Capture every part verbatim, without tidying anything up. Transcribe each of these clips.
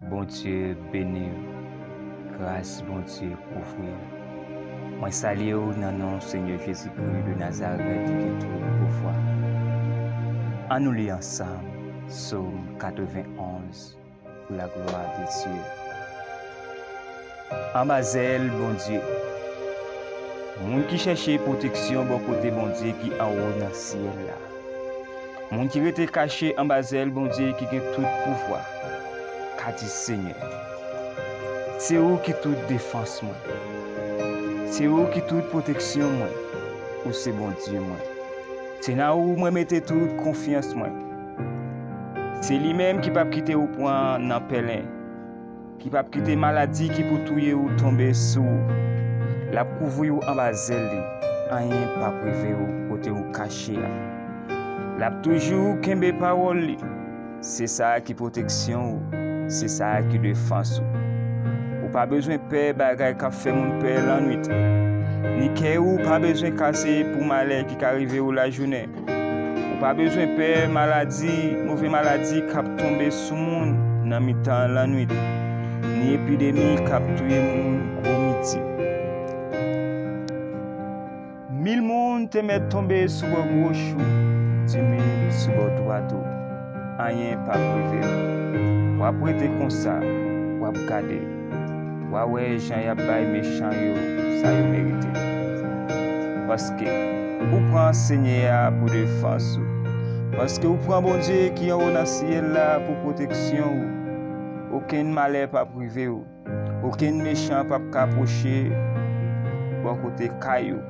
Bondye beni w. Gras Bondye kouvri w. Mwen salye w nan non Senyè Jezikri de Nazarèt ki gen tout pouvwa. Ann nou li ansanm Sòm katrevenn-onz, pou la glwa de Dye. Anba zèl Bondye. Moun ki chèche pwoteksyon bò kote Bondye ki anwo nan syèl la. Moun ki rete kache anba zèl Bondye ki gen tout pouvwa, ka di Senyè, se ou ki tout defans mwen. Se ou ki tout pwoteksyon mwen. Ou se Bondye mwen. Se nan ou mwen mete tout konfyans mwen. Se li menm ki p ap kite ou pran nan pèlen, ki p ap kite maladi ki pou touye ou tonbe sou ou. L ap kouvri ou anba zèl li, anyen p ap rive ou kote ou kache a. L ap toujou kenbe pawòl li. Se sa ki pwoteksyon ou, se sa ki defans ou. Ou pa bezwen pè bagay k ap fè moun pè lannwit, ni kè ou pa bezwen kase pou malè ki ka rive ou lajounen. Ou pa bezwen pè maladi, move maladi k ap tonbe sou moun nan mitan lannwit, ni epidemi k ap touye moun gwo midi. Mil moun te mèt tonbe sou bò goch ou, di mil sou bò dwat ou, anyen p ap rive w. W ap rete konsa, w ap gade. W a wè jan y ap bay mechan yo sa yo merite. Paske ou pran Senyè a pou defans ou. Paske ou pran Bondye ki anwo nan syèl la pou pwoteksyon ou. Okenn malè p ap rive ou. Okenn mechan p ap ka pwoche bò kote kay ou.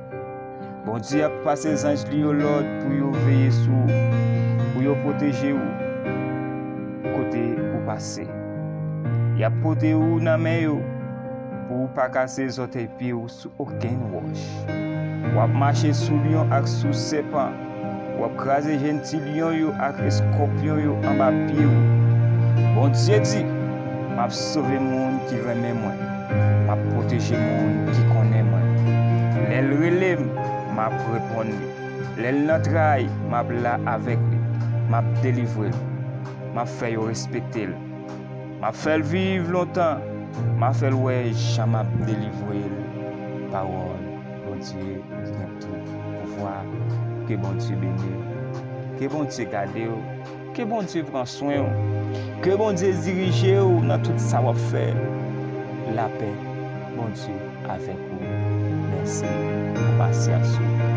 Bondye ap pase zanj li yo lòd pou yo veye sou ou, pou yo pwoteje ou kote ou pase. Y ap pote ou nan men yo pou ou pa kase zòtèy pye ou sou okenn wòch. W ap mache sou lyon ak sou sèpan. W ap kraze jenn ti lyon yo ak eskòpyon yo anba pye w. Bondye di, m ap sove moun ki renmen mwen. M ap pwoteje moun ki konnen mwen. Lè l rele m, m ap reponn li. Lè l nan tray, m ap la avèk li. M ap delivre l. M ap fè yo respekte l. M ap fè l viv lontan. M ap fè l wè jan m ap delivre l. Pawòl Bondye ki gen tout pouvwa. Ke Bondye beni w. Ke Bondye gade w. Ke Bondye pran swen w. Ke Bondye dirije w nan tout sa w ap fè. Lapè Bondye avèk ou. Mèsi pou pasyans ou.